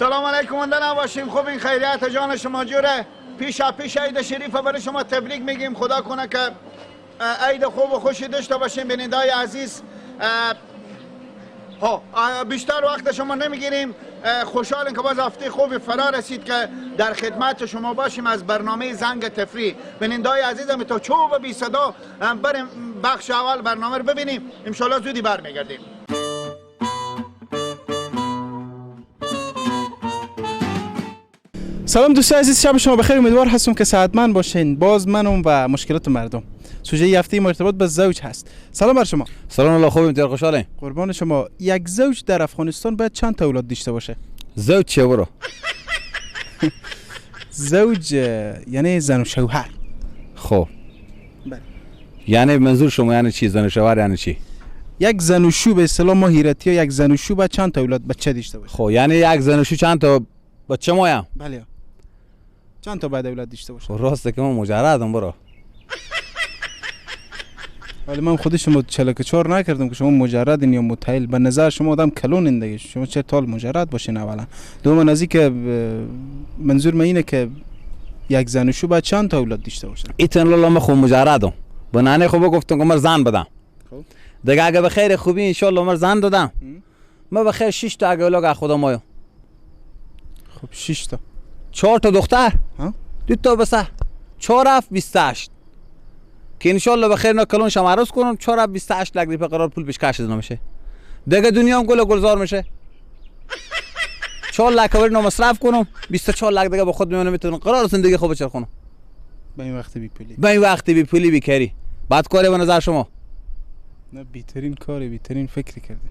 سلام علیکم اندنا باشیم. خوب این خیریت جان شما جوره. پیشا پیش عید شریف برای شما تبریک میگیم. خدا کنه که عید خوب و خوشی داشته باشیم. بینندای عزیز ها بیشتر وقت شما نمیگیریم. خوشحالیم که باز هفته خوبی فرا رسید که در خدمت شما باشیم از برنامه زنگ تفریح. بینندای عزیزم تا چوب بی صدا بریم بخش اول برنامه رو ببینیم. انشالله زودی برمیگردیم. سلام دوستان عزیز، شب شما بخیر. امیدوار هستم که صحتمند باشین. باز منم و مشکلات مردم. سوژه هفته مرتبط به زوج هست. سلام بر شما. سلام الله، خوبیم تیر خوشحالیم. قربان شما. یک زوج در افغانستان باید چند تا اولاد داشته باشه؟ زوج چیه برو؟ زوج یعنی زن و شوهر. خب بله. یعنی منظور شما یعنی چی؟ زن و شوهر یعنی چی؟ یک زن و شو به اصطلاح ما هیرتی ها، یک زن و شو باید چند تا اولاد بچه داشته باشه؟ خب یعنی یک زن و شو چند تا بچه مایم؟ بله. چند تا باید اولاد داشته باشه؟ راسته که من مجردم برو. ولی من خود شما 44 نکردم که شما مجردین یا متعیل. به نظر شما آدم کلون دیگه، شما چه تال مجرد باشین اولا. دوم از که منظور من اینه که یک زن و شو باید چند تا اولاد داشته باشه؟ ایتن لالا من خود مجردم. به ننه خو گفتم که من زن بدم. خب دیگه اگه به خیر خوبی ان شاء الله من زن دادم. من به خیر 6 تا اگه اولاد خدا مایم. خب 6 تا. 4 تا دختر، ها؟ 2 تا پسر. 4 7 28 که انشالله به خیر کلون شما عروس کنم. 4 28 لک روپیه قرار پول پیشکش نمیشه دیگه. دنیا هم گل گلزار میشه. 4 لک ور مصرف کنم، 24 لک دیگه با خود میمونم، میتونم قرار زندگی خوب بچرخونم. به این وقت بی پولی، به این وقت بی پولی بیکاری بعد کاری به نظر شما؟ نه بهترین کاری، بهترین فکری کرده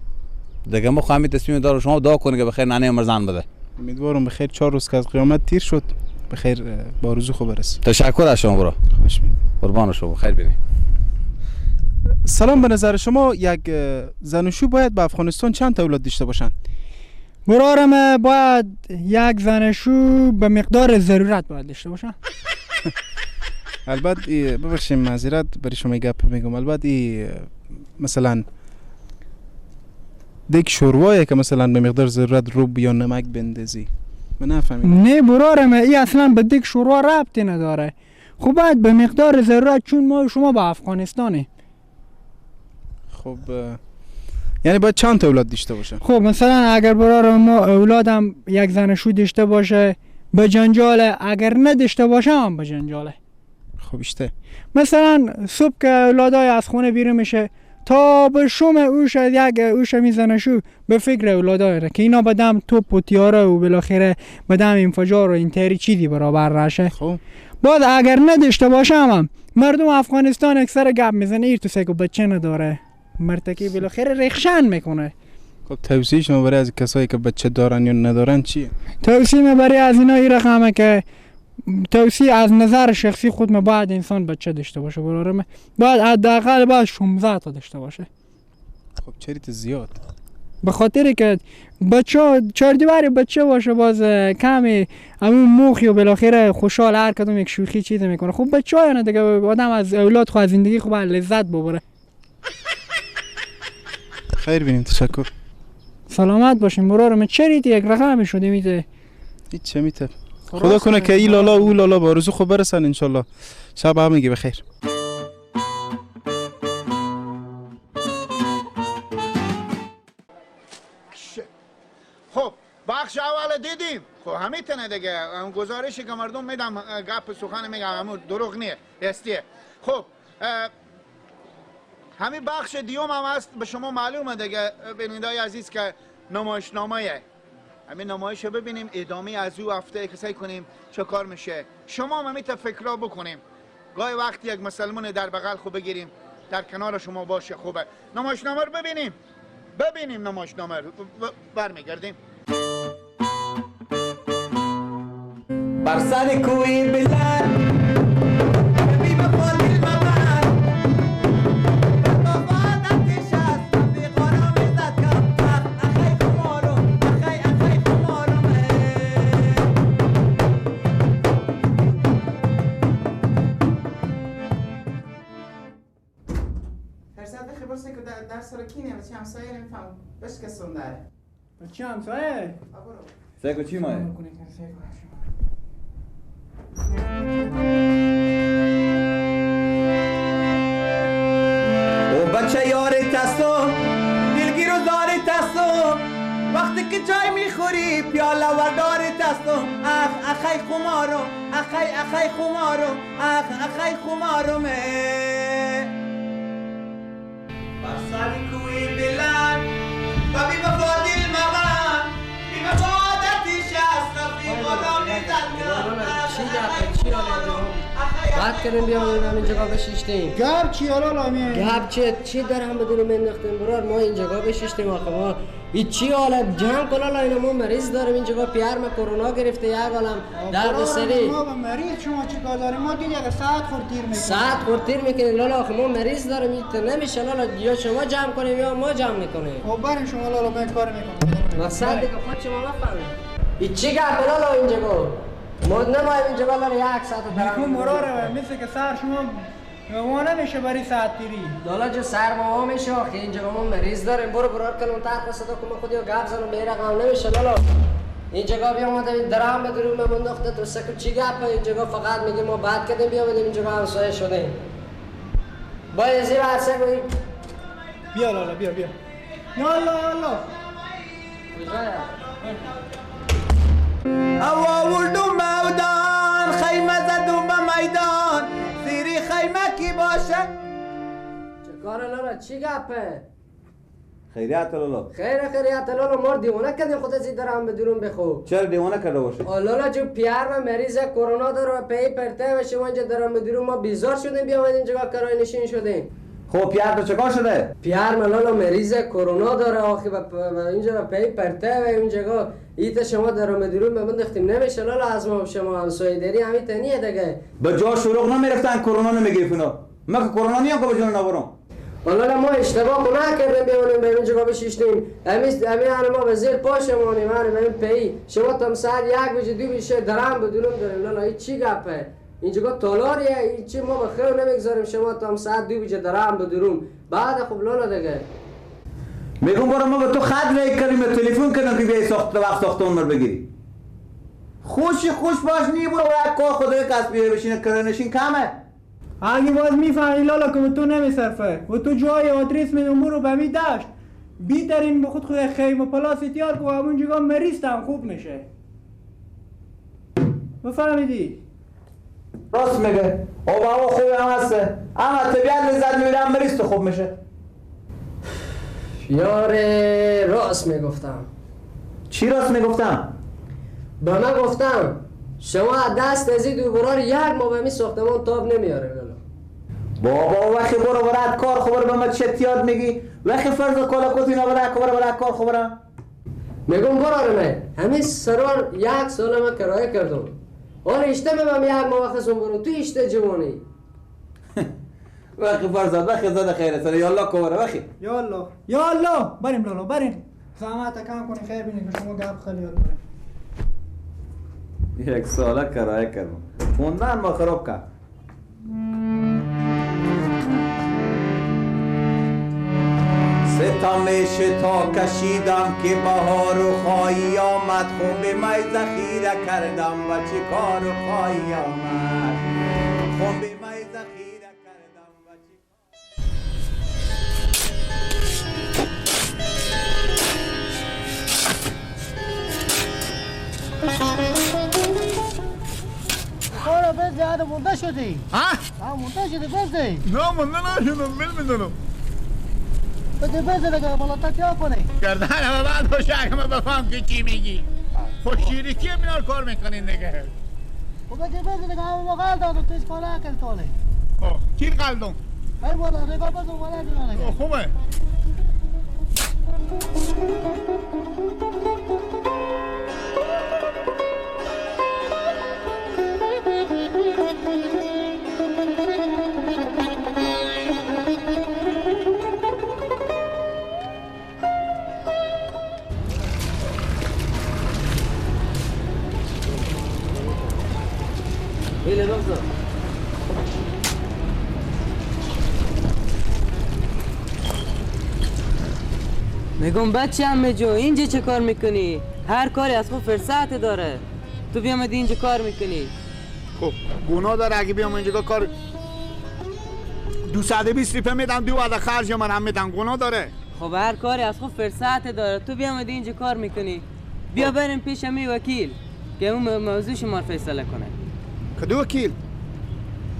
دیگه. ما خواهیم تصمیم دارم شما دعا کنید که به خیر ننه مرزان بده. امیدوارم به خیر 4 روز که از قیامت تیر شد به خیر با روزو خوب برسیم. تشکر از شما برو. قربان شما، خیر بینیم. سلام، به نظر شما یک زن و شو باید به افغانستان چند تا اولاد داشته باشند؟ برارم باید یک زن و شو به مقدار ضرورت باید داشته باشن. البته ببخشید معذرت برای شما گپ میگم، البته مثلا دیگ شوروایه که مثلا به مقدار ضرورت روب یا نمک بندازی. من نفهمیدم. نه برارم ای اصلا به دیگ شوروا ربطی نداره. خب باید به مقدار ضرورت، چون ما شما با افغانستانه. خب یعنی باید چند تا اولاد داشته باشه؟ خب مثلا اگر برارم ما اولادم یک زن شو داشته باشه به جنجاله، اگر نداشته باشه هم به جنجاله. خب اشته مثلا صبح که اولادای از خونه بیرون میشه تا به شوم اوش یک اوش میزنه شو به فکر اولادای که اینا بدم توپ و تیاره و بالاخره بدم انفجار و این تری چیزی برابر نشه. خب بعد اگر نداشته باشه هم مردم افغانستان اکثر گپ میزنه ایر تو سگو بچه نداره مرتکی بالاخره رخشن میکنه. خب توصیه شما برای از کسایی که بچه دارن یا ندارن چیه؟ توصیه برای از اینا این رقمه که توصیه از نظر شخصی خود ما باید انسان بچه داشته باشه برارم، باید حداقل باید 16 تا داشته باشه. خب چریت زیاد؟ به خاطر که بچه چهار دیواری بچه باشه باز کمی همون موخی و بالاخره خوشحال هر کدوم یک شوخی چیز میکنه. خب بچه ها دیگه آدم از اولاد خود از زندگی خوب لذت ببره. خیر بینیم، تشکر. سلامت باشیم برارم. چریت یک رقم شده میده؟ هیچ چه میته. خدا کنه که ای لالا او لالا با آرزو خوب برسن انشالله. شب هم میگه بخیر. خب بخش اول دیدیم. خب همین تنه دیگه گزارشی که مردم میدم گپ سخن میگم همون دروغ نیه راستیه. خب همین بخش دیوم هم هست به شما معلومه دیگه بینندای عزیز که نمایشنامه همین نمایش رو ببینیم، ادامه از او هفته که سعی کنیم چه کار میشه. شما هم همین فکرها بکنیم. گاهی وقتی یک مسلمان در بغل خوب بگیریم در کنار شما باشه خوبه. نمایشنامه رو ببینیم، ببینیم نمایشنامه رو برمیگردیم. بر سر کوی بلند بچه همسایه؟ سیکو چی مایه؟ او بچه یار تاسو دلگیر و زار تاسو وقتی که چای میخوری پیاله وردار تاسو اخ اخی خمارم اخی اخی خمارم اخ اخی خمارم بر سر کوی بلند و بی وفا دل مبند بی وفادت شست رفیق را میزد. بعد کردیم بیامدیم همین جگاه بشیشتیم. گپ چی حالا لامیه؟ گپ چی در هم بدونیم انداختیم برار ما این جگاه بشیشتیم آخه ما این چی حالا جمع کلا لاینا ما مریض داریم این جگاه پیار ما کرونا گرفته یک عالم درد سری. ما به مریض شما چی کار داریم؟ ما دیگه ساعت خور تیر میکنیم. ساعت خور تیر میکنیم لالا آخه ما مریض داریم این نمیشه لالا یا شما جمع کنیم یا ما جمع میکنیم. خب بریم شما لالا من کار میکنم. مقصد دیگه خود شما نفهمید. این چی گپ لالا این جگاه؟ ما نمایم اینجا بالا یک ساعت درم مراره مثل که سر شما ما نمیشه برای ساعت تیری لالا جو سر ما میشه آخه اینجا ما مریض داریم برو برار کلون تر صدا که ما خودی گپ زنم به رقم نمیشه لالا اینجا بیا اومدیم درام بدونیم ما انداخته تو سکو چی گپ اینجا فقط میگه ما بعد کردیم بیا بدیم اینجا همسایه شدیم باید زیر عرصه کنیم. بیا لالا بیا بیا یالا یالا آوردم مودان خیمه زدم به میدان زیری خیمه کی باشه؟ چه کار لالا چی گپه؟ خیریت لالا خیر خیریت لالا ما دیوانه کردیم خود از این درم بدونم بخو. چرا دیوانه کرده باشه؟ لالا جو پیار ما مریض کرونا داره و پی پرته و شما اینجا درم بدونم ما بیزار شدیم بیامدیم اینجا کرای نشین شدیم. خب پیار تو چکار شده؟ پیار من لالا مریض کرونا داره آخه و اینجا پی پرته و اینجا ایت شما در مدیرون به من دختیم نمیشه لالا از ما شما همسایه داری همین تنیه دیگه. به جا شروع نمیرفتن کرونا نمیگرفتن. ما که کرونا نیم که به جون نبرم. لالا ما اشتباه نکردیم بیامونیم به اینجا بشیشتیم. امی ما به زیر پاشمونیم همین پی شما تام ساعت 1 بجه 2 بجه درم بدونم داریم لالا این چی گپه؟ اینجا تالاریه این چی ما به خیر نمیگذاریم شما تا هم ساعت 2 بجه درم بدونم بعد خب لالا دیگه. میگم برو ما به تو خط رای کردیم تلفن کردم که بیای ساخت وقت ساختمون رو بگیری. خوشی خوش باش نی برو یک کار خدای کس بیای بشینه کرنشین کمه. اگه باز میفهمی لالا که تو نمیصرفه و تو جای آدرس میدم برو به می دشت بیترین به خود خود خیمه پلاس تیار که همون جگاه مریض هم خوب میشه. بفهمیدی؟ راست میگه. آب هوا خوبه هم هسته اما طبیعت لذت میبره هم مریض تو خوب میشه. یار راست میگفتم. چی راست میگفتم؟ به من گفتم شما دست از این دو برار یک ماه به می ساختمان تاب نمیاره لالا. بابا وقتی برو برات کار خبر به من چه یاد میگی؟ وقتی فرض کلاکوت اینا برا کار برا کار خبرم. میگم برار من همین سرور یک سال من کرایه کردم. آره اشته من یک ماه وقت برو تو اشته جوانی. وقتی فرزاد وقتی زاد خیره سر یالا کوره وقتی یالا یالا بریم لالا بریم زحمت کم کنی خیر بینید که شما گپ خیلی یاد بریم. یک ساله کرایه کردم خوندن ما خراب کرد. ستمش تا کشیدم که بهار و خواهی آمد خون به می ذخیره کردم و چه کار خواهی آمد خون به می ذخیره کردم و چه کارا بزنی هر مونده شدی. ها؟ ها مونده شدی بزنی. نه مونده نشدم میدونم. بده بزنی که بالاتر تیا کنی. گردن همه بعد باشه اگه من بفهم که چی میگی. خوشگیری کی میار کار میکنین دیگه. خب بده بزنی که همه ما قلدم تو هیچ کار نکردی تاله. خب کی قلدم؟ هر بالا نگاه بزن بالا دیگه. خوبه. میگم بچه عمه جو اینجا چه کار میکنی؟ هر کاری از خود فرصت داره. تو بیامدی اینجا کار میکنی. خب گناه داره اگه بیام اینجا کار 220 روپیه میدم، دو وعده خرج من هم میدم، گناه داره. خب هر کاری از خود فرصت داره. تو بیامدی اینجا کار میکنی. بیا بریم پیش می وکیل که اون موضوع شما فیصله کنه. کدو وکیل؟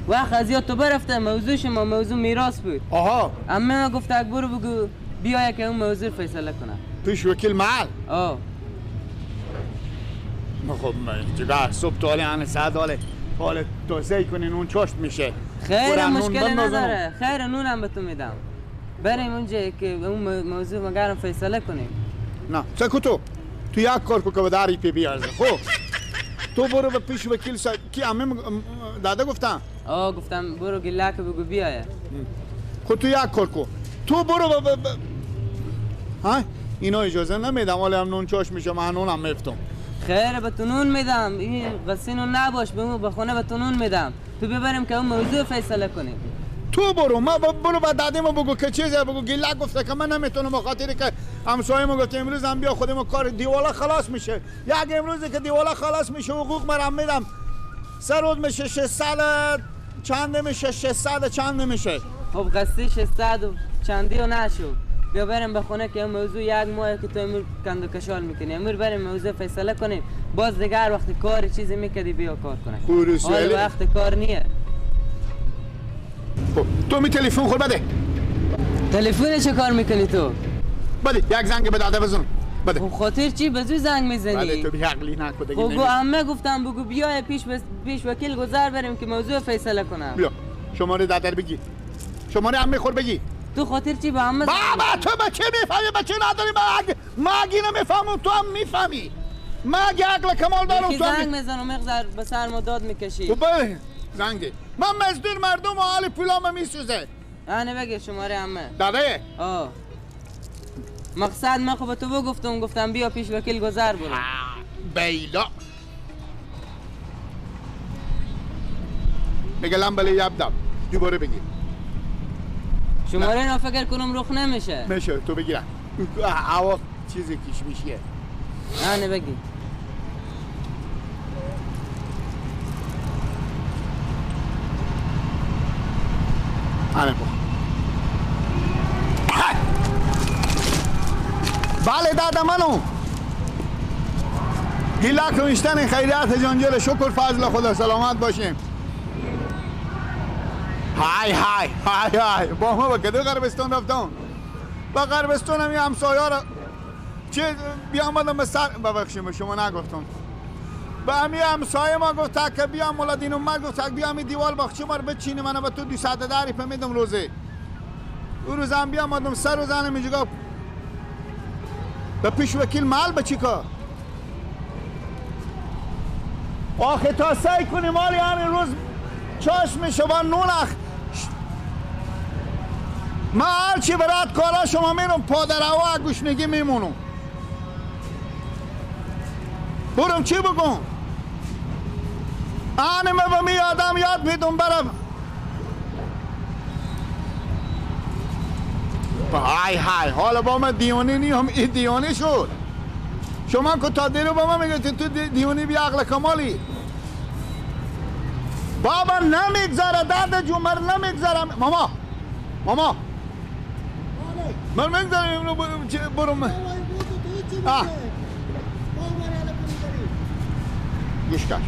وقت از یاد تو برفته موضوع شما موضوع میراث بود. آها. عمه ما گفت برو بگو بیا که اون موضوع فیصله کنه. پیش وکیل محل؟ آه. خب من صبح تا حاله ساعت حاله حالا توزیع کنین اون چاشت میشه. خیر مشکل نداره، خیر نونم به تو میدم. بریم اونجا که اون موضوع مگرم فیصله کنیم. نه سکو تو تو یک کار کو که به داری پی بیارزه. خب تو برو به پیش وکیل کی عمه داده گفتم؟ آه گفتم برو گله که بگو بیایه. خب تو یک کار کو تو برو ها اینا اجازه نمیدم حالا هم نون چاش میشه من نونم میفتم. خیر به تو نون میدم، این قصه نون نباش، به خونه به تو نون میدم. تو ببریم که اون موضوع فیصله کنیم. تو برو ما برو به دادیم بگو که چیزه، بگو گله گفته که من نمیتونم به خاطر که همسایه ما گفته امروز هم بیا خودم کار دیوالا خلاص میشه. یک امروزی که دیوالا خلاص میشه حقوق مرم میدم. سه روز میشه 600 چند میشه 600 چند میشه. خب قصه 600 چندی و نشو. بیا بریم به خونه که موضوع یک ماه که تو امور کند و کشال میکنی. امور بریم موضوع فیصله کنیم. باز دیگه هر وقت کار چیزی میکردی بیا کار کنه. حالا وقت کار نیه. خب تو می تلفن خور بده. تلفن چه کار میکنی تو؟ بده یک زنگ به داده بزن. بده. خب خاطر چی به زود زنگ میزنی؟ بده تو بی عقلی نکن دیگه. خب عمه گفتم بگو بیا پیش وکیل گذر بریم که موضوع فیصله کنم. بیا شماره دادر بگی. شماره عمه خور بگی. تو خاطر چی به عمه؟ بابا تو بچه میفهمی بچه نداری. ما اگه نمیفهمم تو هم میفهمی. ما اگه عقل کمال دارم تو هم زنگ میزنم مقدار به سر ما داد میکشی. خب زنگی من مزدور مردم و حال پولام میسوزه. آنه بگیر شماره عمه. داده؟ آه. مقصد من خب تو بگفتم گفتم بیا پیش وکیل گذر برو. بیلا. بگه لامبلی یبدم. دوباره بگیر. شماره اینا فکر کنم رخ نمیشه. میشه تو بگیرم. هوا چیزی کش میشه. آنه بگیر. آره بخور. بله دادا منو گیلاک میشتن خیریت جانجل شکر فضل خدا سلامت باشیم. های های های های با ما با کدو غربستان رفتم. با غربستان هم همسایه را چه بیامدم به سر ببخشیم شما نگفتم. به همی همسایه ما گفت که بیا مولادین اومد گفت بیا همی دیوال باغچه ما رو بچینی منو به تو 210 روپیه میدم روزه. اون روز هم بیامدم سر روز هم اینجا به پیش وکیل محل به چی کار؟ آخه تا سعی کنیم مالی همین روز چشم شما نون من هرچی برات کارا شما میرم پادرهوا گوشنگی میمونم. برم چی بگم؟ آنه من به می آدم یاد میدم برم. های های حالا با من دیوانه نیم این دیوانه شد. شما که تا دیرو با من میگه تو دیوانه بی عقل کمالی. بابا نمیگذره درد جمر نمیگذره. ماما ماما من میگذارم برم. گوش کن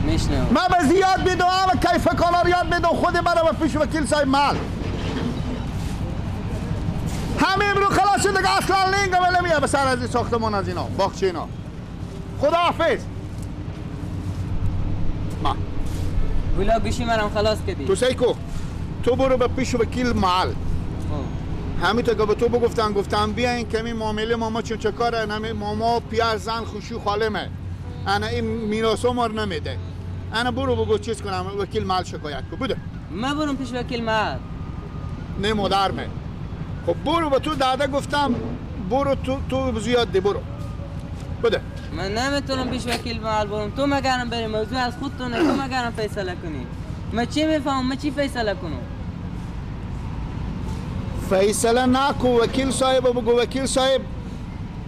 میشنم. من به زیاد میدم و کیف کالا یاد میدم خود مرا به پیش وکیل صاحب مال. همه امرو خلاص شد دیگه اصلا لینگ هم نمیاد به سر از این ساختمان از اینا باغچه اینا. خداحافظ. ما ولا گوشی مرم خلاص کردی. تو سیکو تو برو به پیش وکیل محل. همین تا که به تو بگفتن گفتم بیاین که می معامله ماما چون چه کاره نمی ماما پیار زن خوشو خالمه انا این میراث ما رو نمیده. انا برو بگو چیز کنم وکیل محل شکایت کو بده. من برم پیش وکیل محل. نه مادرمه. خب برو به تو داده گفتم برو تو زیاد دی برو بده. من نمیتونم پیش وکیل محل برم. تو مگرم بری موضوع از خودتونه. تو مگرم فیصله کنی. من چی میفهمم؟ من چی فیصله کنم؟ فیصله نکو وکیل صاحب بگو وکیل صاحب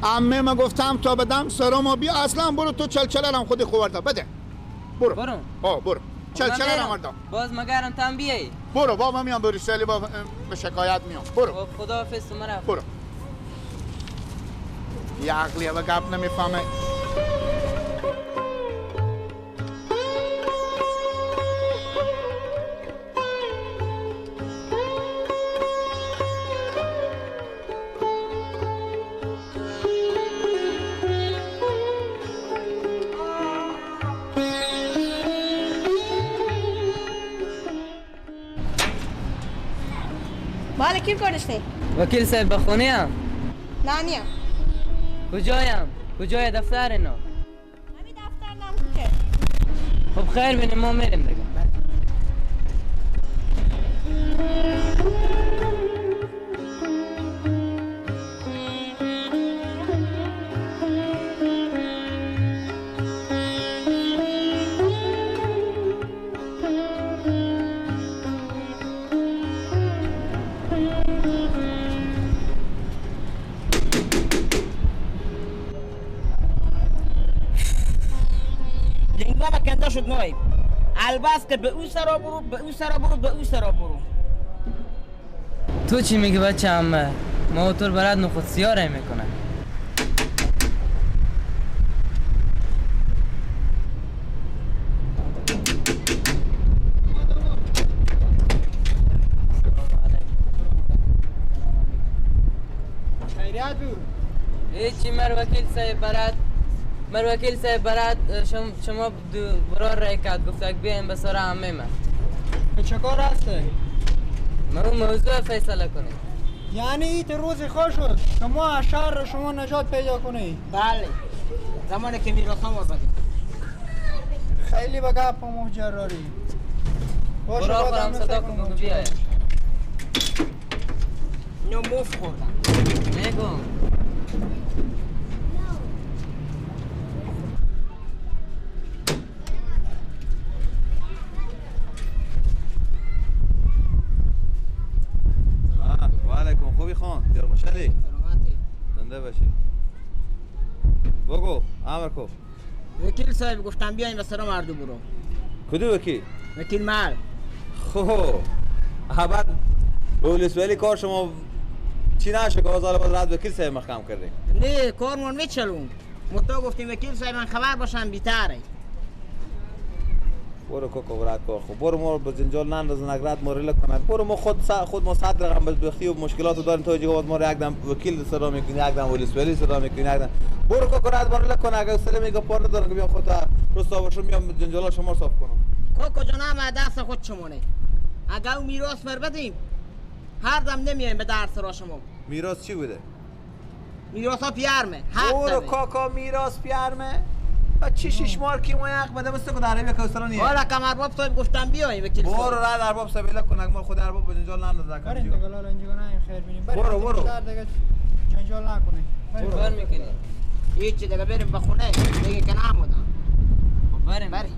عمه ما گفتم تا بدم سرما بیا، اصلا برو تو چلچلرم خود خورده بده. برو برو. آه برو چلچلرم ورده. باز مگرم تام بیای. برو بابا میام بریسلی با به شکایت میام. برو. خداحافظ مرا. برو. یه عقلیه و گپ نمیفهمه. بله کی کارشتی؟ وکیل صاحب بخونه ام؟ نه نیم. کجایم؟ کجای دفتر اینا؟ همین دفتر نام که. خب خیر بینیم ما میریم دیگه. شد نایب البس که به او سرا برو، به او سرا برو، به او سرا برو. تو چی میگی بچه عمه؟ ما تو برات نخود سیاره میکنه. خیریت بود؟ هیچی مر وکیل صاحب برات، مر وکیل صاحب برات شما برار رای کرد گفت اک بیایم به سر عمه من. چه کار هسته؟ ما اون موضوع فیصله کنیم. یعنی ایت روز خوش شد شما از شر شما نجات پیدا کنی؟ بله زمانی که میراث هم آزادیم. خیلی به گپ مجراری. باشه برا صدا کن بیای. اینو مفت خوردم. نگم خوبی خان؟ دیر خوشحالی؟ سلامتی. زنده باشی. بگو امر کو. وکیل صاحب گفتم بیایم به سر مردم برو. کدوم وکیل؟ وکیل مال. خب بعد ولسوالی کار شما چی نشه که آزال باز رد وکیل صاحب محکم کردی؟ نه کارمون میچلون. متا گفتیم وکیل صاحب من خبر باشم بیتره. برو کوکو برات کار خب برو ما به جنجال ننداز نگرد ما ریل کنه. برو ما خود ما صد رقم بدبختی و مشکلات داریم تا جگه ما رو یک دم وکیل صدا میکنی، یک دم ولسوالی صدا میکنی، یک دم برو کوکو رد ما ریل کنه. اگه سر میگه پار ندارم که بیام خود رسوا باشم میام جنجالا شما صاف کنم. کوکو جان دست خود شمونه. اگه اون میراث مر بدیم هر دم نمیایم به درس را شما. میراث چی بوده؟ میراث ها پیرمه. برو کاکا میراث پیرمه. و چی شش مار کی ما یک بده مثل که در عربی کوسرانیه. حالا کم ارباب صاحب گفتم بیایم وکیل صاحب. برو رد ارباب صاحب الا کنک ما خود ارباب به جنجال نندازه. بریم دیگه لالا اینجا نیم خیر بینیم. برو برو. دیگه جنجال نکنی. چیکار میکنی؟ هیچ دیگه بریم به خونه دیگه که نمودم. خب بریم. بریم.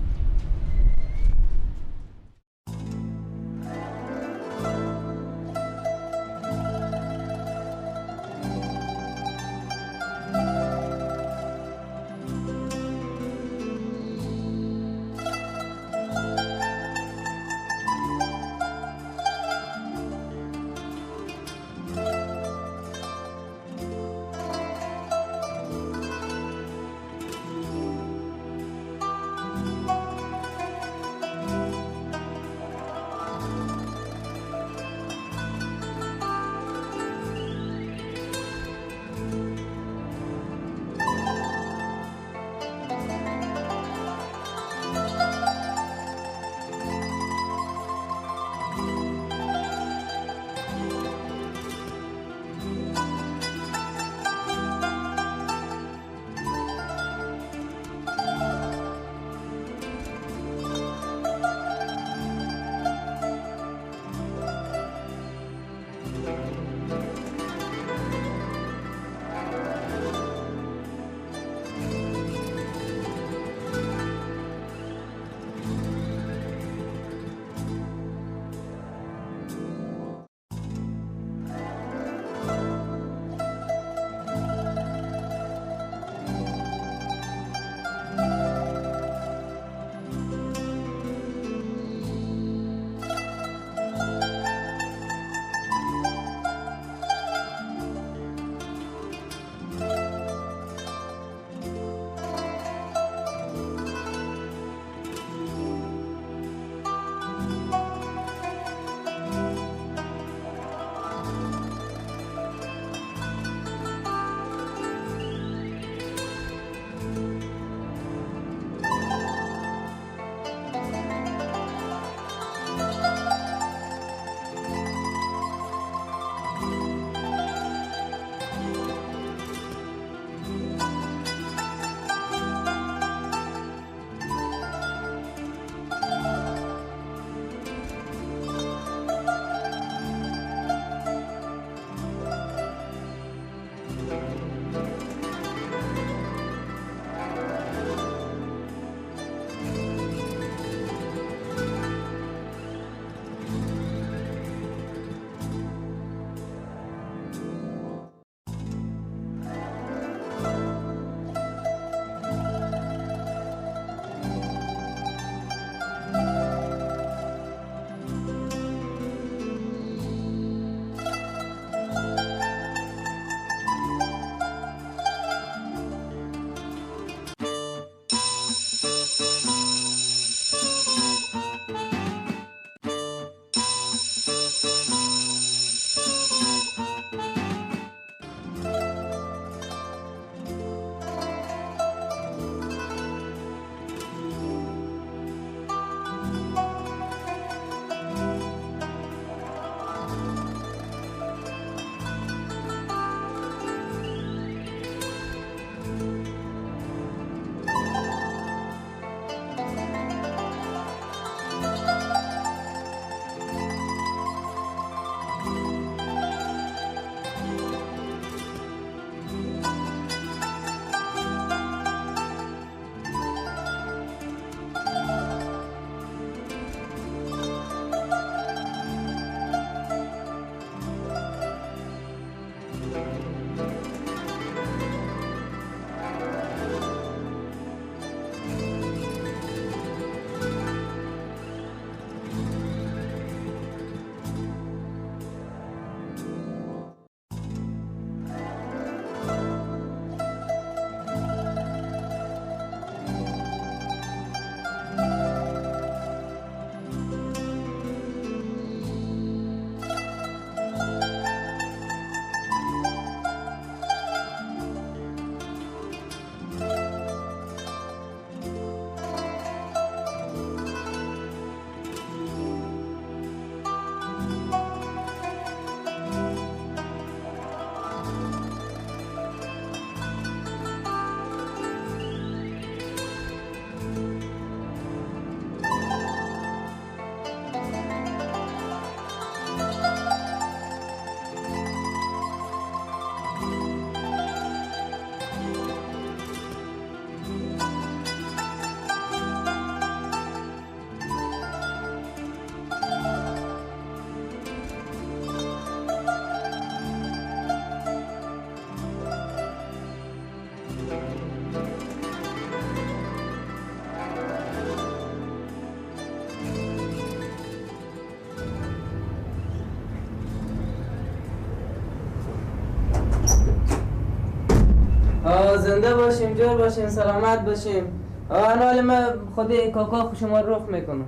زنده باشیم، جور باشیم، سلامت باشیم. آن ما خود کاکا شما رخ میکنم.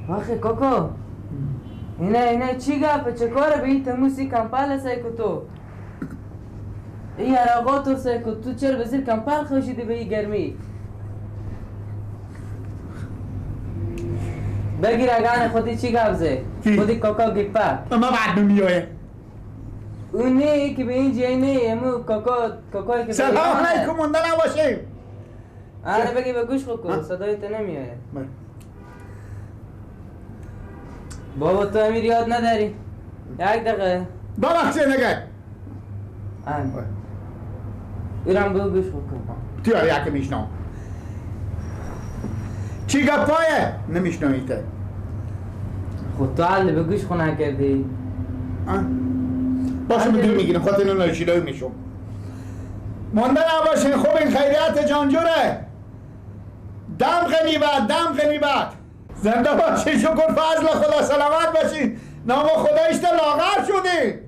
آخه کاکا اینه چی گپه؟ چه کاره به این تموسی کمپل سای کو تو؟ این عرقاتو سای کو تو چرا به زیر کمپل خوشیدی به این گرمی؟ بگیر اگه خودی چی گپ زه؟ خودی کاکا گیپه ما بعد میایه اون نه که به این جای نه، امو کاکا کاکایی که سلام علیکم مونده نباشیم. آره بگی به گوش بکن، صدای تو نمیایه. بابا تو امیر یاد نداری؟ یک دقیقه ببخشید نگه آن ایران بگو گوش بکن. تو یکی میشنم چی گپایه؟ نمیشنوی ته. خود تو علی به گوش خونه کردی. باشه من دور میگیرم خاطر اینو ناشیلای میشم. مونده نباشین. خوب این خیریت جانجوره. دم غنیبت، دم غنیبت. زنده باشین، شکر فضل خدا، سلامت باشین. نام خدایش لاغر شدی.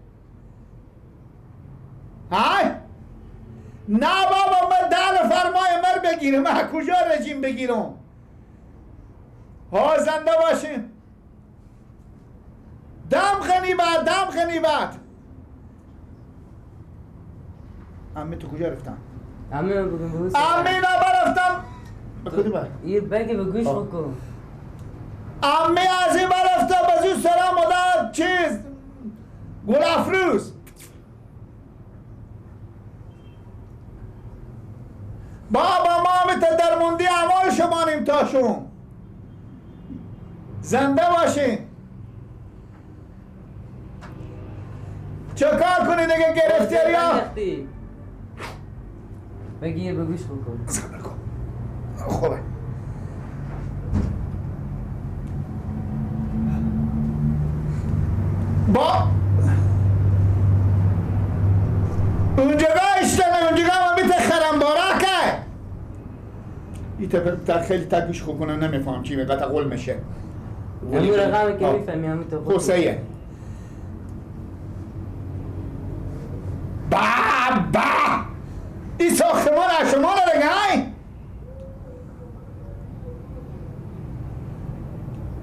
های؟ نه بابا من دل فرمای مر بگیرم، من کجا رژیم بگیرم؟ ها زنده باشین. دم غنیبت، دم غنیبت. عمه تو کجا رفتم؟ عمه بگم عمه نبرفتم. به کدوم بر؟ یه بگی به گوش بکن. عمه از این برفتم به زود سلام مادر چیز گل افروز. بابا ما هم درموندی اعمال شمانیم تاشون. زنده باشین. چه کار کنی دیگه گرفتاری ها؟ بگیر به گوش بکن. صبر کن. خوبه. با اونجا اشتنه، اونجا من بیت خرم بارکه. این خیلی تگوش خوب کنم نمیفهم چی میگه، قول میشه. همون رقمی که میفهمی همون تو خود. خب با با این ساختمان از شما داره های؟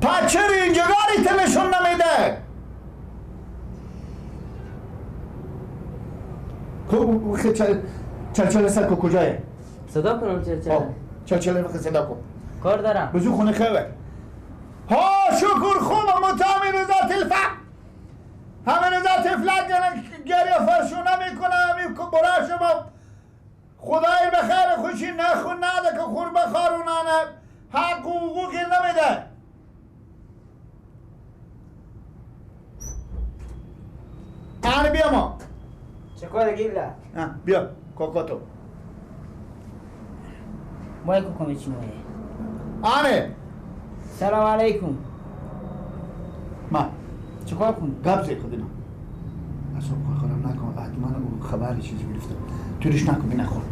پس چرا اینجا گاری تلشون نمیده؟ چلچله سر کجایه؟ صدا کنم چلچله؟ چلچله بخی صدا کن. کار دارم. بزو خونه خوبه. ها شکر خوب متامی رضا تلفق همه رضا تفلک گریه فرشونه میکنه همی برا شما خدای به خیر خوشی نخون نده که خور بخارونانه حق و حقوقی نمیده. آنی بیا ما چه کار گیبله؟ بیا کاکاتو باید کمی چی مایه؟ آنه سلام علیکم. ما چیکار کنی؟ گپ زی خودی نه اصلا خورم نکن. حتما اون خبری چیزی گرفته. توریش نکن نخور.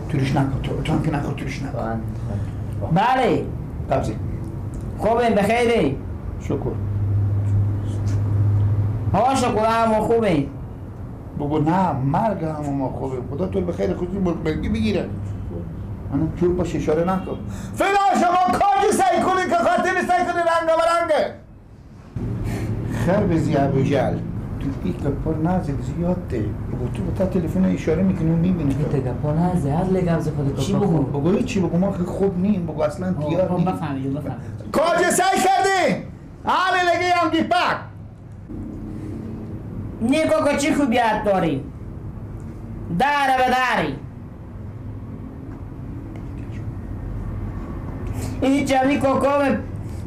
توریش نکن تو هم که نخور توریش نکن. بله گپ زی. خوبیم بخیری. شکر. ها شکر هم خوبیم. بگو نه مرگ هم ما خوبیم. خدا تو بخیر خودی بگی بگیره. انا چور باش اشاره نکن. فعلا شما کاجی سعی کنی که خاطر سعی کنی رنگ و رنگه. خیر بزی ابو جل تو این گپا نزد زیاده. بگو تو تا تلفن اشاره میکنی و میبینی. این گپا نزد هر لگم ز خود چی بگو؟ بگو چی بگو ما خوب نیم. بگو اصلا تیار نیم. بفهمی بفهمی. کاجی سعی کردی؟ حالی لگی هم گیپک. نیکو که چی خوبیت داری؟ داره به داری. این جمعی کوکو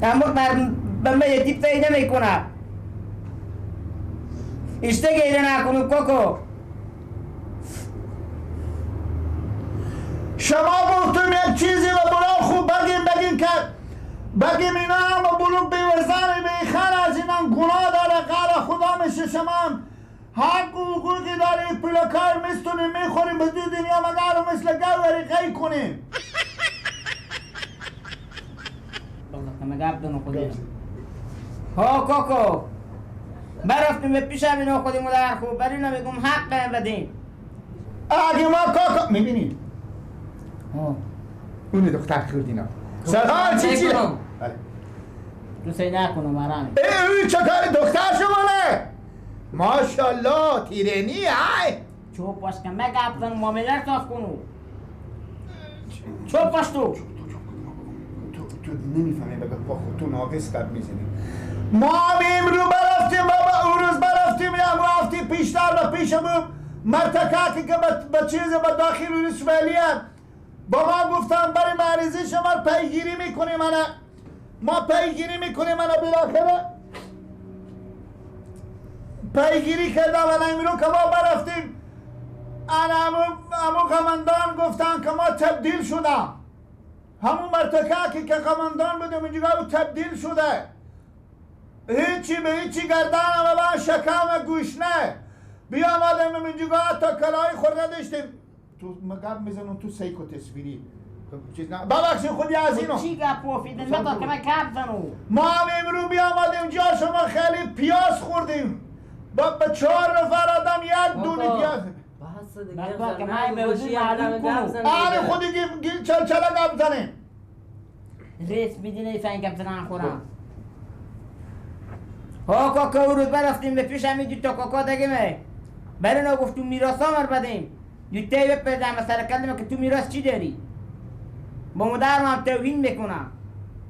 اما به من یه تیپ فکر نمیکنه. اشته گیره نکنو کوکو. شما گفتم یک چیزی و برا خوب بگیم بگیم که بگیم اینا هم بلوک بیورزن بیخر از اینا گناه داره قرار خدا میشه. شما هم حق و حقوقی داری پول کار میستونیم میخوریم به دو دنیا مگر مثل گوری قی کنیم. ها کوکو برفتیم به پیشم اینا خودیم در خوب بر اینا میگم حق بدیم. اگه ما کاکا میبینی اون دختر خوردینا سلام چی چی؟ بله تو سی نکنم مرامه ای چه کار دختر شما نه ماشاءالله تیرنی های چوب باش که من گپ زن معامله صاف کنو چوب باش تو تو نمیفهمی بگه با خود تو ناقص قد میزنی. ما هم امرو برفتیم بابا اون روز برفتیم هم رفتیم پیشتر و پیشمون مرتکه که به چیز به داخل ولسوالی هم با ما گفتم برای مریضی شما پیگیری میکنیم. ما پیگیری میکنیم. انا بالاخره پیگیری کردم و امرو که ما برفتیم امو قمندان گفتن که ما تبدیل شدم. همون مرتکه که قمندان بودیم اینجا او تبدیل شده. هیچی به هیچی گردنم و من شکم گوشنه بیامدم اینجا تا کلای خورده داشتیم. تو مگب میزنم تو سیک و تصویری چیز نه ببخشید خودی از اینو چی گپ وفیدن متا که من گپ زنو. ما هم امرو بیامدیم جا شما خیلی پیاز خوردیم با 4 نفر آدم یک دونی پیاز. آره خودی گیل چل چل گپ زنیم ریس میدینه فنگ گپ زنن خورم. ها کاکا او روز برفتیم به پیش همین دوتا کاکا دگیمه برای نا گفت تو میراث ها مر بدیم دوتایی بپردم سر کلمه که تو میراث چی داری؟ با مادرم هم توهین میکنم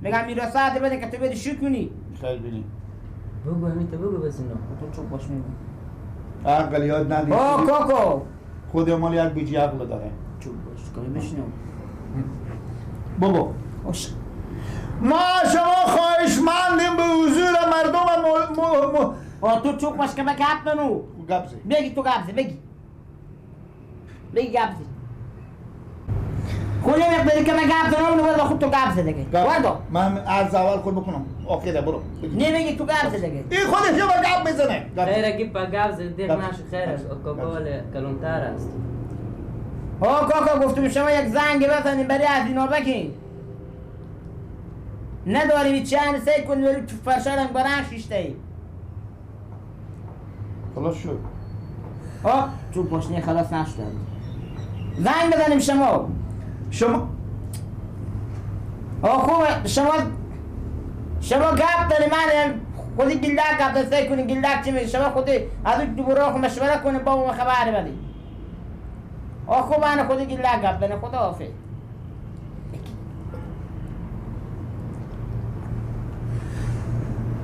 میگم میراث ها بده که تو بدی شو کنی. خیلی بینی بگو همین تو بگو بس اینا تو چوب باش میگم عقل یاد ندید. ها کاکا خود مال یک بیجی عقل داره. چوب باش کمی بشنو بابا ما شما خواهشمندیم به حضور مردم تو چوب باش که گپ منو گپ زی بگی تو گپ زی بگی بگی گپ زی خودی مقداری که من گپ زنم اونو برو خود تو گپ زی دیگه وردو من از اول خود بکنم آخره برو نه بگی تو گپ زی دیگه این خودش یه گپ میزنه. خیره که با گپ زی دیگه نشو خیره کاکا کلونتر است. ها کاکا گفتم شما یک زنگ بزنیم برای از اینا بگین نداریم چند سعی کنیم ولی تو فرشارم برن شیشته ای خلاص شد. آه تو پاشنه خلاص نشده. زنگ بزنیم شما آه خوب شما گپ داری من خودی گلدک گپ داری سعی کنیم گلدک چی میشه شما خودی از اون دوباره خود مشوره کنیم بابا ما خبر بدیم. آه خوب من خودی گلدک گپ داری خدا حافظ.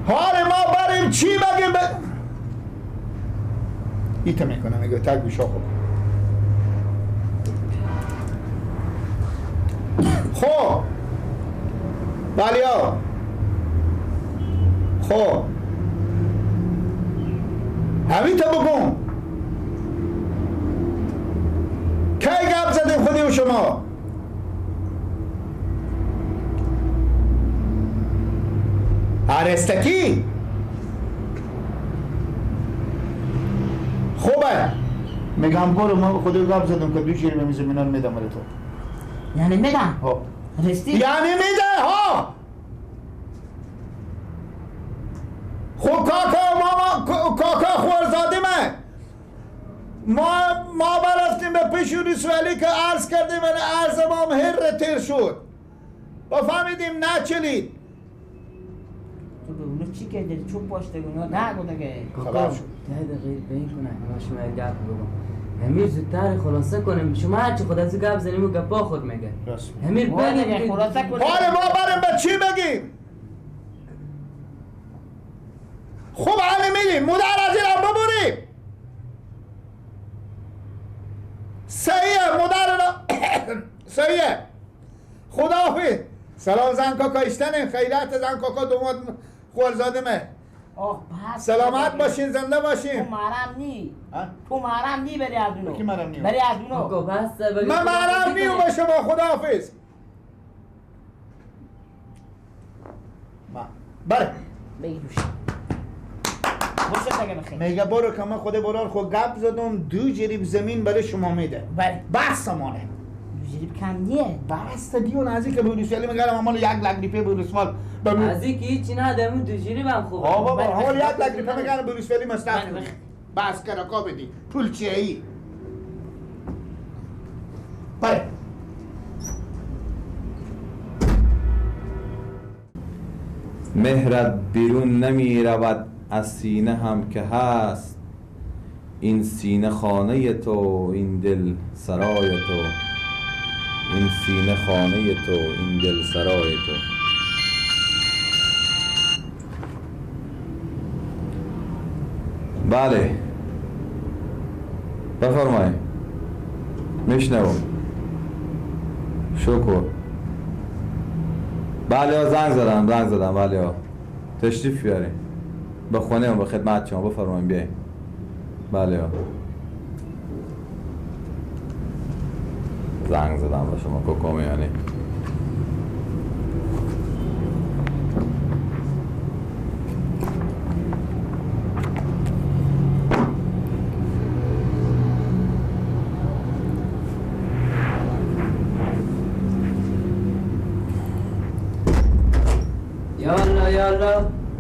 حال ما بریم چی بگیم ایتا میکنم میگه تک بیشا خوب. خب بلیا خب همین تا بگم کی گپ زدیم خودیم شما عرستکی خوبه میگم برو ما خودی گپ زدم که دو شیر به زمینان میدم برای تو. یعنی میدم؟ ها رستی؟ یعنی میده ها. خب کاکا ماما کاکا خورزاده من ما برفتیم به پیش ولسوالی که عرض کردیم ولی عرض ما هم هر تیر شد با فهمیدیم نچلید. تو به اونو چی کردی؟ چوب باش دیگه اونا نگو دیگه. کاکا ده دقیقه به این کنه ما شما یک گپ بگم امیر زودتر خلاصه کنیم. شما هرچی خود از گپ زنیم و گپا خود میگه امیر بگیم خلاصه کنیم. حال ما بریم به چی بگیم؟ خوب حال میدیم مدر از اینم ببریم صحیحه مدر صحیحه. خداحافظ. سلام زن کاکا اشتنه خیرات زن کاکا دوماد خورزاده مه. سلامت باشین زنده باشین. تو محرم نی تو محرم نی بری از اونو. کی محرم نی؟ بری از اونو. من محرم نی و به شما خداحافظ. بره بگی دوش میگه برو که من خود برار خود گپ زدم 2 جریب زمین برای شما میده. بله بس مانه 2 جریب کم نیه. بس دیون از اینکه بولوسوالی میگم مال 1 لک روپیه بولوسوال از اینکه هیچی نده اون 2 جریب هم خوبه. بابا مال 1 لک روپیه میگم بولوسوالی مصرف کنی. بس کراکا بدی پول چیه ای؟ بله. مهرت بیرون نمی رود از سینه هم که هست، این سینه خانه تو این دل سرای تو، این سینه خانه تو این دل سرای تو. بله بفرمایید، میشنوم. شکر. بله ها زنگ زدم، زنگ زدم. بله ها تشریف بیاریم به خونه و به خدمت شما. بفرمایید بیاییم. بله ها زنگ زدم به شما کوکو میانی.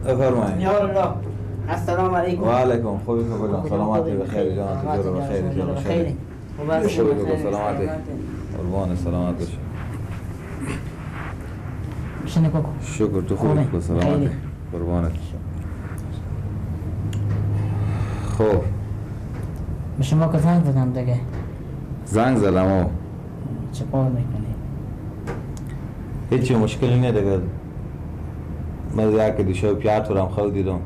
بفرمایید. یا الله. السلام علیکم. و علیکم. خوبی کوکو جان؟ سلامتی بخیر جان، تو بخیر جان، بخیر. خوب سلامتی. قربان سلامت باشه. بشینه کوکو. شکر تو خوبی کوکو؟ سلامتی. قربانت. خب به شما که زنگ زدم دیگه. زنگ زدم او. چه کار میکنی؟ هیچی مشکلی نه دیگه. من یک دیشب پیار تو رم خود دیدم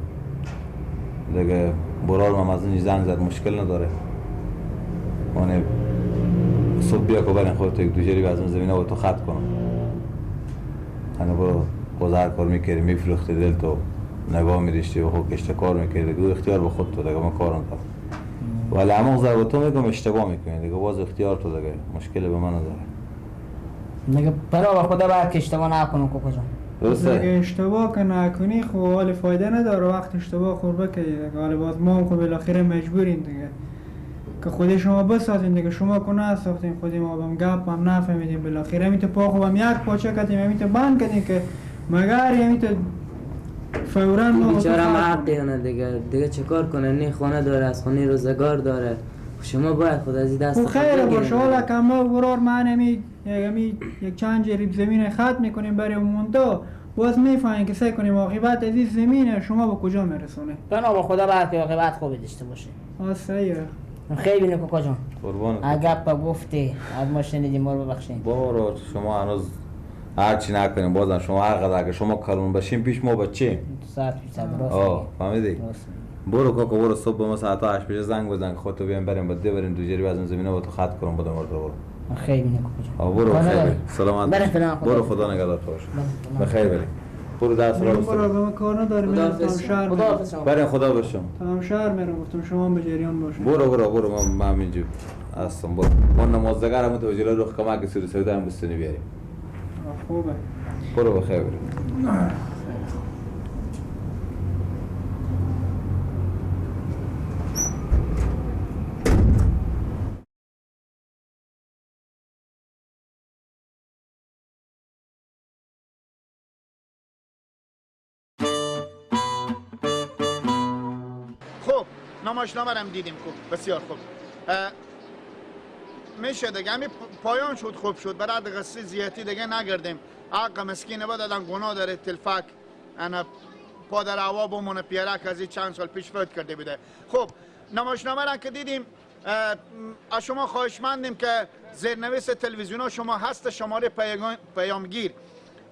دیگه، برار من از اینج زنگ زد، مشکل نداره. اونه صبح بیا که برین خودت یک دو جریب از اون زمینه با تو خط کنم. انا برو گذر کار میکردی، میفروختی، دل تو نگاه میداشتی و خود کشته کار میکردی دیگه، اختیار به خود تو دیگه، من کارم دارم. ولی همون ضربه تو میگم اشتباه میکنی دیگه، باز اختیار تو دیگه، مشکل به من نداره دیگه. برا خدا باید که اشتباه نکنم کوکو جان. درسته؟ اگه اشتباه که نکنی خب حال فایده نداره، وقت اشتباه خورده که دیگه حالا باز ما هم خب بالاخره مجبوریم دیگه که خود شما بسازیم دیگه. شما که نساختیم خود ما بهم گپ هم نفهمیدیم، بالاخره همی تو پا خوبم یک پاچه کردیم، همی تو بند کردیم که مگر همی تو فوراً ما بیچاره هم حقی نه دیگه، دیگه چه کار کنه؟ نه خانه داره، از خانه روزگار داره. شما باید خود از این دست خب خیلی باشه. حالا که ما برار من همی یک چند جریب زمین خط میکنیم برای مونتا، باز میفهمیم که سعی کنیم عاقبت از این زمین شما به کجا میرسونه. بنا به خدا باید که عاقبت خوبی داشته باشه. آه صحیحه. خیلی بینه کوکا جان. قربانت. اگه گفتی از ما شنیدیم ما رو ببخشید. برو شما هنوز هر چی نکنیم بازم شما هر قدر اگه شما کلون بشین پیش ما بچه 100% راست. آه فهمیدی؟ برو کاکا برو، صبح ما ساعت 8 بجه زنگ بزن خودتو بیام بریم با بریم دو جریب از اون زمینه با تو خط کنم بدم برو. خیلی بینه کوکا جان. برو خیلی سلامت. برو خدا نگهدار تو باشه. بخیر بریم. برو درس رو برو به ما کار نداریم. خدا بریم خدا باشم. تمام شهر میرم گفتم شما به جریان باشین. برو برو برو من اینجا هستم. برو من نمازدگرم تو جلو رخ کمک سور سودا هم بستونی بیاریم. خوبه. برو بخیر بریم. نمایشنامه هم دیدیم خوب، بسیار خوب. میشه دیگه همین پایان شد، خوب شد. برای قصه زیادی دیگه نگردیم. حق مسکینه بدادن گناه داره تلفک انا پادر هوا بمونه پیرک از چند سال پیش فوت کرده بوده. خب نمایشنامه را که دیدیم، از شما خواهشمندیم که زیرنویس تلویزیون ها شما هست، شماره پیامگیر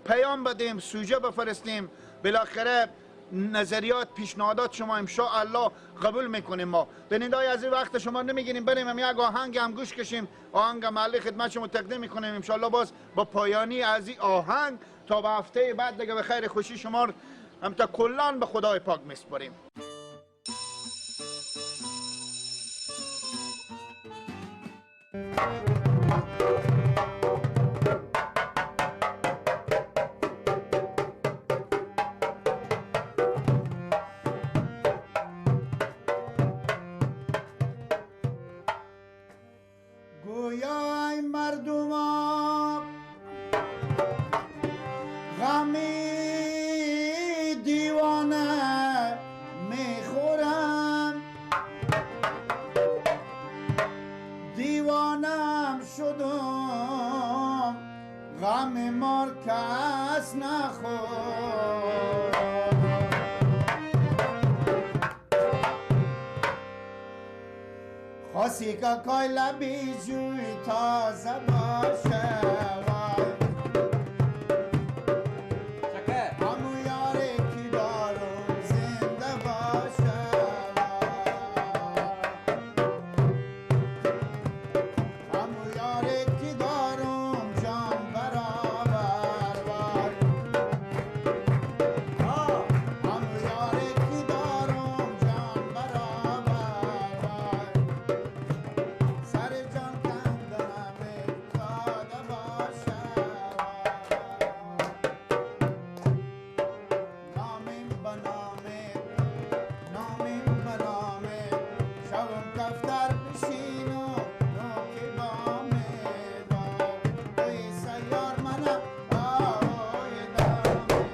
پیام بدیم، سوژه بفرستیم، بالاخره نظریات پیشنهادات شما انشاءالله قبول میکنیم. ما بیننده‌های از این وقت شما نمیگیریم، بریم هم یک آهنگ هم گوش کشیم، آهنگ محلی خدمت شما تقدیم میکنیم انشاءالله. باز با پایانی از این آهنگ تا به هفته بعد دیگه به خیر خوشی شما هم تا کلان به خدای پاک میسپاریم. شدم غم مار کس نخورد. خاصی که کای لبی جوی تازه باشه همو یاره کی دارم زنده باشه همو یاره کی دارم جان برابر وای همو یاره کی دارم جان برابر وای سر جان کندنم داده باشه نامیم بنامه نامیم بنامه شوم کفتر بشین و نوک بامه توی سیار منم آی دامه.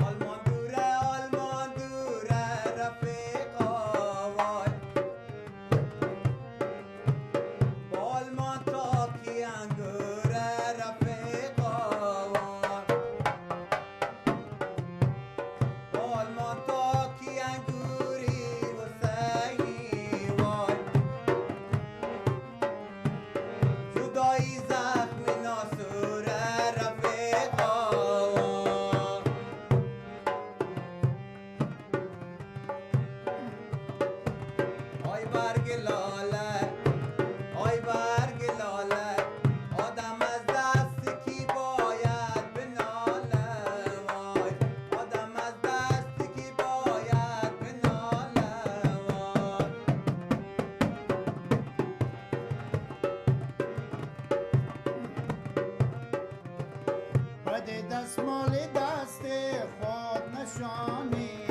آلمان دوره آلمان دوره رفیقا وای با آلمان تا کی انگوره رفیقا وای با آلمان تا کی انگوری حسینی وای جدایی زخم ناسوره رفیقا وای. آی برگ لاله آی برگ لاله آدم از دست کی باید بناله وای آدم از دست کی باید بناله وای. بده دستمال دست خود نشانی